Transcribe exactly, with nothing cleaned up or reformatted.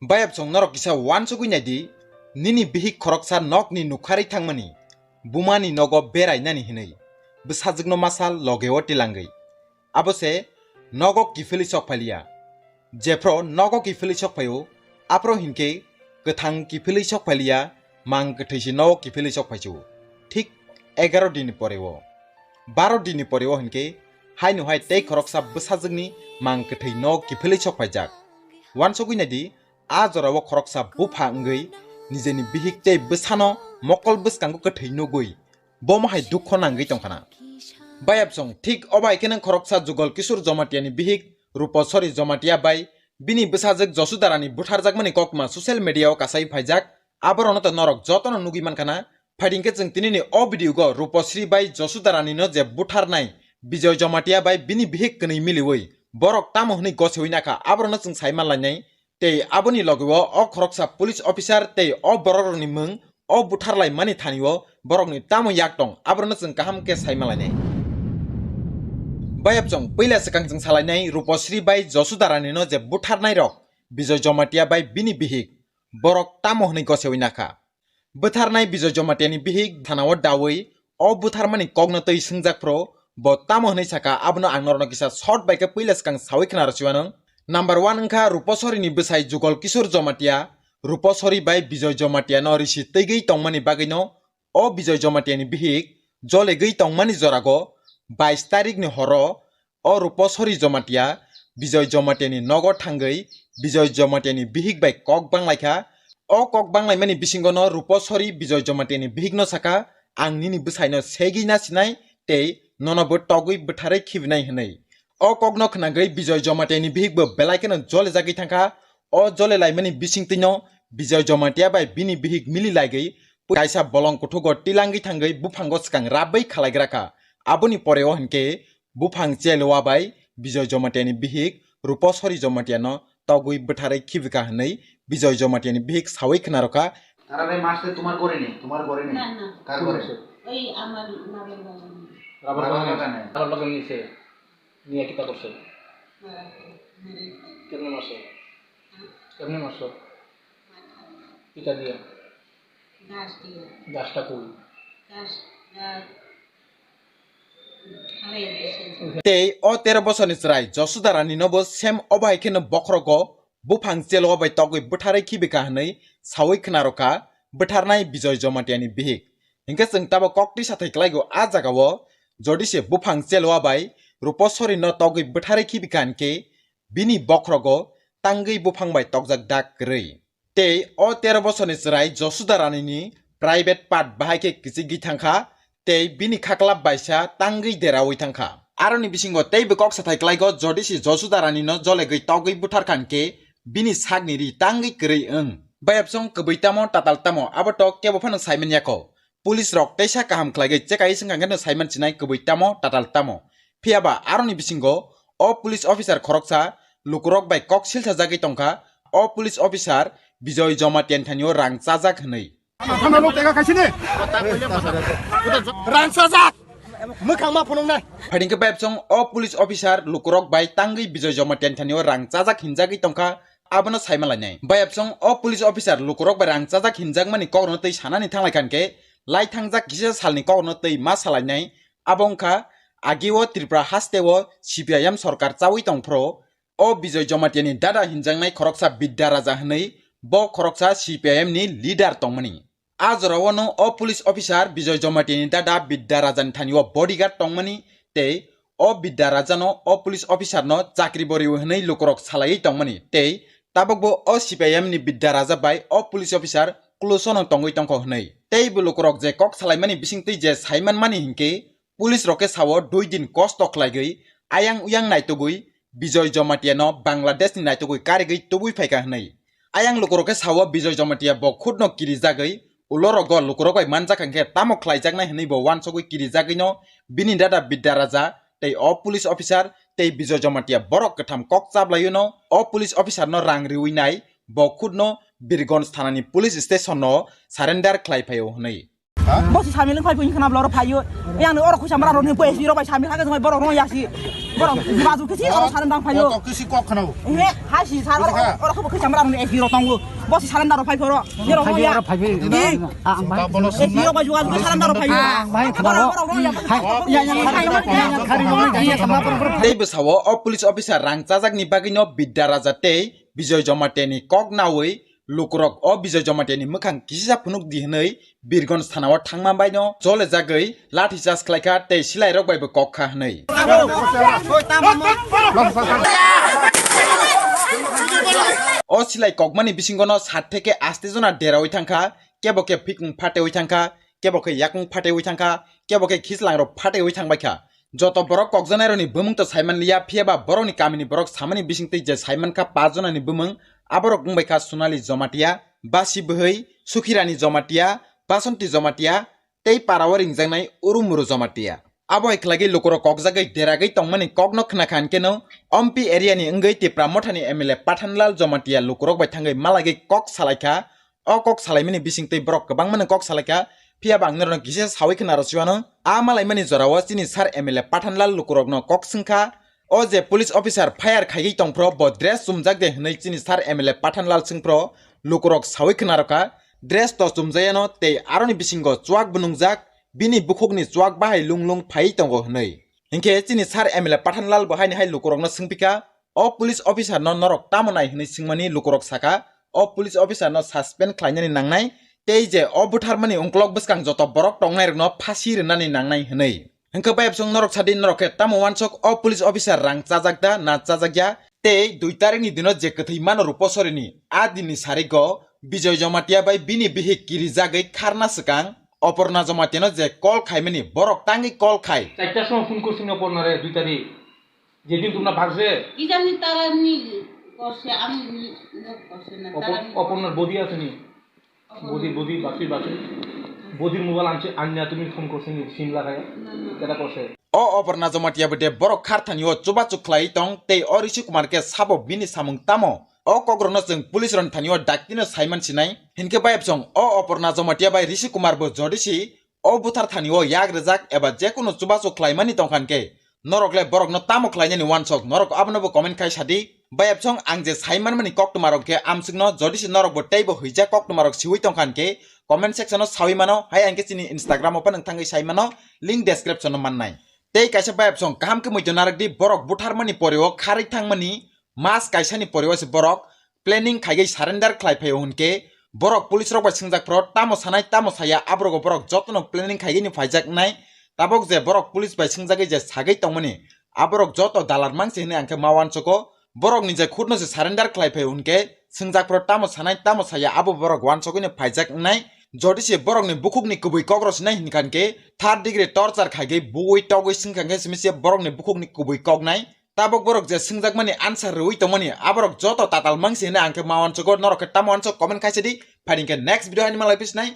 Bayapsong norok kisa uansugwi naidi, nini bihik khoroksa nokni nukharwi thangmani, bumani nogo berainani hinwi, bwsajwkno masa logeo tilangwi. Abo se nogo kiphilwi sok phailiya. Jephro nogo kiphilwi sok phaio, aphro hinkhe kwthang kiphilwi sok phailiya, mang kwthwi se nogo kiphilwi sok phaisio. Thik egaro dinni poreo, baro dinni poreo hinkhe haino hai tei khoroksa bwsajwkni mang kwthwi nogo kiphilwi sok phaijak. Uansugwi naidi, a jorao khoroksa bupha wngwi nijeni bihik tei bwsano mokol bwskango kwthwi nugwi bomo hai dukho nangwi tongkhana. Bayapsong thik obo hai kheno khoroksa Jugal Kishore Jomatiani bihik Ruposori Jomatia bai bini bwsajwk Josudarani butharjakmani koktma social media-o kasai phaijak, aborokno to norok jotono nugwi mankhana. Phaidi hwnkhe chwng tinini o video-o Ruposri bai Josudaranino je butharnai Bijoy Jomatia bai bini bihik kwnwi miliwi borok tamo hwnwi gosewi nakha, aborokno chwng sai manlainai. Tei aboni logeo o khoroksa police officer tei o borokrokni mwng o butharlaimani thanio borokni tamo yak tong, aborokno chwng kaham khe sai manlainai. Bayapsong puila swkang chwng salainai Ruposri bai Josudaranino je butharnairok Bijoy Jomatia bai bini bihik, borok tamo hwnwi gosewi nakha. Bwtharnai Bijoy Jomatiani bihik thanao dawi o bwtharmani kokno twi swngjak phro, bo tamo hwnwi saka, abono ang norokno kisa short bai khe puila swkang sawi khna rw siwanw. Number one wngkha Ruposorini bwsai Jugal Kishore Jomatia, Ruposori bai Bijoy Jomatiano risi twigwi tongmani bagwino o Bijoy Jomatiani bihik jolegwi tongmani jorago bais tarikni horo o Ruposori Jomatia Bijoy Jomatiani nogo thangwi Bijoy Jomatiani bihik bai kok banglaikha. O kok banglaimani bisingono Ruposori Bijoy Jomatiani bihikno saka, "Ang nini bwsaino segwi nasinai tei nono bo togwi bwtharwi khibinai," hwnwi. O kokno khnagwi Bijoy Jomatiani bihikbo belai kheno jolijagwi thangkha. O jole laimani bisingtwino Bijoy Jomatia bai bini bihik mili laigwi kaisa bolong kuthugo tilangwi thangwi buphango swkang rabwi khalaigra kha. Aboni poreo hinkhe buphang chelowa bai Bijoy Jomatiani bihik Ruposori Jomatiano togwi bwtharwi khibikha hwnwi Bijoy Jomatiani bihik sawi khna rwkha. তারা ভাই মারছে তোমার ঘরে নেই, তোমার ঘরে নেই। না, না। কার ঘরে? ওই আমার বাবার বাগানে। রাবার বাগানে। বাগানে। রাবার বাগানে নিচে। নিয়ে কিতা করছে? মারা, মারা। কেমনে মারছে? হ্যাঁ? কেমনে মারছে? মাথা। কিতা দিয়া? গাছ দিয়া। গাছটা কই? গাছ, গাছ ফালাই দিছে। Tei o tero bosorni chwrai Josuda Rani nobo sem obo hai kheno bokhorogo buphang chelowa bai togwi bwtharwi khibikha hwnwi sawi khna rwkha bwtharnai Bijoy Jomatiani bihik. Hinkhe chwng tabok koktwi sathai klaigo a jagao, jodi se buphang chelowa bai Ruposori no togwi bwtharwi khibikha hinkhe bini bokhorogo tangwi buphang bai tokjak dak kwrwi. Tei o tero bosorni chwrai Josuda Ranini private part bahai khe kichigwi thangkha tei bini khaklap baisa tangwi deraui thangkha. Aroni bisingo teibo kok sathai klaigo, jodi se Josuda Ranino jolegwi togwi butharkha hinkhe bini sakni ri tangwi kwrwi wng. Bayapsong kwbwi tamo tatal tamo abo to kebo phano saiman yakho. Police rok teisa kaham khlaigwi chekai swngkha khe no saiman sinai kwbwi tamo tatal tamo. Phiyaba aroni bisingo o police officer khoroksa lukurok bai kok silsa jagwi tongkha. O police officer Bijoy Jomatiani thanio rang chajak hwnwi. Rang chajak! Mwkhang ma phunuknai. Phaidingkhe bayapsong o police officer lukurok bai tangwi Bijoy Jomatiani thanio rang chajak hinjagwi tongkha. Abono saima lainai. Bayapsong o police officer lukurok bai rang chajak hinjakmani kokno twi sanani thanglai kha hinkhe, lai thangjak kisa salni kokno twi ma salainai. Abo wngkha, agio Tripura hasteo C P I M sorkar chaui tongphro, o Bijoy Jomatiani dada hinjaknai khoroksa Bidya Raja hwnwi, bo khoroksa C P I M ni leader tongmani. A jorao no o police officer Bijoy Jomatiani dada Bidya Rajani thanio bodyguard tongmani tei o Bidya Rajano o police officer no chakri bo riwi hwnwi lukurok salaiwi tongmani tei tabukbo o C P I M ni Bidya Raja bai o police officer close-o no tongwi tongkho hwnwi. Tei bo lukurok je kok salaimani bisingtwi je saimanmani hinkhe, police rok khe sao dui din kosto khlaigwi ayang uyang naitugwi Bijoy Jomatiano Bangladesh ni naitugwi karigwi tubui phaikha hwnwi. Ayang lukurok khe sao Bijoy Jomatia bo khutno kirijagwi ulo rogo lukurok bai manjak hinkhe tamo khlaijaknai hwnwi bo uansugwi kirijagwino bini dada Bidya Raja tei o police officer tei Bijoy Jomatia borok kwtham kok chaplaio no o police officer no rang riwi nai bo khutno Birgonj thanani police station no surrender khlai phaio hwnwi. Bo si samil phai phai khna blo ro phaio. Yang ni oro khusa mara ro ni poi si ro bai samil ha ga jong bai borok ro ya si. Borok baju kisi oro salam dang phaio. Ko kisi kok khna. He ha si sar oro oro khusa mara ro ni esi ro tongo. Bo si salam dang ro phai phoro. Ni ro ya. Oro phai phai. Ang bai. Esi ro bai jual ko salam dang ro phaio. Ang bai khna ro. Hai ya ya ya ya ya khari ro ya sama bor bor. Tei bwsao o police officer rang chajakni bagwino Bidya Raja tei Bijoy Jamatia ni kok nawi lukurok o Bijoy Jamatia ni mwkhang kisisa phunuk di hwnwi Birgonj thanao thangma baino jole jagwi lathi charge khlaikha tei silairok baibo kok kha hwnwi. O silai kokmani bisingono sat theke aste jona derawi thangkha, kebo khe phikung phatewi thangkha, kebo khe yakung phatewi thangkha, kebo khe khichlangrok phatewi thangbaikha. Joto borok kokjanairokni bumung to saimanliya, phiyaba borokni kamini borok samani bisingtwi je saimankha paanch jonani bumung, aborok wngbaikha Sonali Jamatia, Basi Bwhwi, Sukhirani Jamatia, Basanti Jamatia, tei parao ringjaknai Urumuru Jamatia. Abo hai khlaiwi lukurok kokjagwi deragwi tongmani kokno khna kha hinkhe no Ompi area ni wngwi Tipra Mothani M L A Pathanlal Jamatia lukurok bai thangwi malaiwi kok salaikha. O kok salaimani bisingtwi borok kwbangmano kok salaikha, phiyaba ang norokno kisa sawi khna rw siwano. A malaimani jorao chini sir M L A Pathanlal lukurokno kok swngkha, o je police officer fire khaiwi tongphro bo dress chumjak de hwnwi chini sir M L A Pathanlal swngphro lukurok sawi khna rwkha, dress to chumjayano tei aroni bisingo chuak bo nungjak, bini bukhukni chuak bahai lung lung phaiwi tongo hwnwi. Hinkhe chini sir M L A Pathanlal bo haini hai lukurokno swngpikha, o police officer no norok tamo nai hwnwi swngmani lukurok sakha, o police officer no suspend khlainani nangnai, tei je o butharmani ungkolok bwskang joto borok tongnairokno phasi rwnani nangnai hwnwi. Hinkhe bayapsong norok sadi norok khe tamo wansok o police officer rang chajak da na chajak ya, tei dui tarikni dino je kwthwi mano Ruposorini a dinni sarigo Bijoy Jamatia bai bini bihik kirijagwi kharna swkang Oporna Jamatia no je call khaimani borok tangwi call khai. চারটার সময় ফোন করছি না অপর্ণারে, দুই তারিখ, যেদিন তোমরা ভাগছে। কি জানি তারা নি করছে, আমি নি-, নিয়োগ করছে না, অপ-, তারা নি-, অপর্ণার বদি আছে নি? অপর্ণা। বদি, বদি, বাসি, বাসি। বদির মোবাইল আনছে, আনিয়া তুমি ফোন করছে নি, সিম লাগাইয়া? না, না। কেটা করছে? O Oporna Jamatia bo de borok kharthani o chubachu khlai tong tei o Rishi Kumar khe sabo bini samung tamo? O kokrokno chwng police rokni thani o daktino saiman sinai. Hinkhe bayapsong o Oporna Jamatia bai Rishi Kumar bo jodi si o buthar thani o yak rwjak eba jekunu chubachu khlaimani tongkha hinkhe norok le borokno tamo khlainani wansok, norok abono bo comment khai sadi. Bayapsong ang je saimanmani koktwmarok khe amsukno jodi si norok bo teibo huijak koktwmarok siwi tongkha hinkhe comment section o sawi mano, hai hinkhe chini Instagram o phano thangwi sai mano, link description o mannai. Tei kaisa bayapsong kaham khe muitu narwk di, borok butharmani pore o kharwi thangmani mas kaisani pore o se borok planning khaigwi surrender khlai phaio hwnkhe borok police rok bai swngjak phro tamo sanai tamo saya, aborok borok jotono planning khaigwi ni phaijak nai. Tabok je borok police bai swngjagwi je sagwi tongmani aborok joto dalar mangsi hwnwi ang khe ma wansoko, borok ni je khutno se surrender khlai phaio hwnkhe swngjak phro tamo sanai tamo saya abo borok wansogwi ni phaijak wngnai. Jodi se borok ni bukhuk ni kubui kok rw sinai hinkha hinkhe third degree torture khaigwi bui togwi swngkha hinkhe simi se borok ni bukhuk ni kubui kok nai. Tabok borok je swngjakmani answer rwui tongmani, aborok joto tatal mangsi hwnwi ang khe ma wansukgo, norok khe tamo wansuk comment khai sidi, phaidi khe next video haini malai phisnai.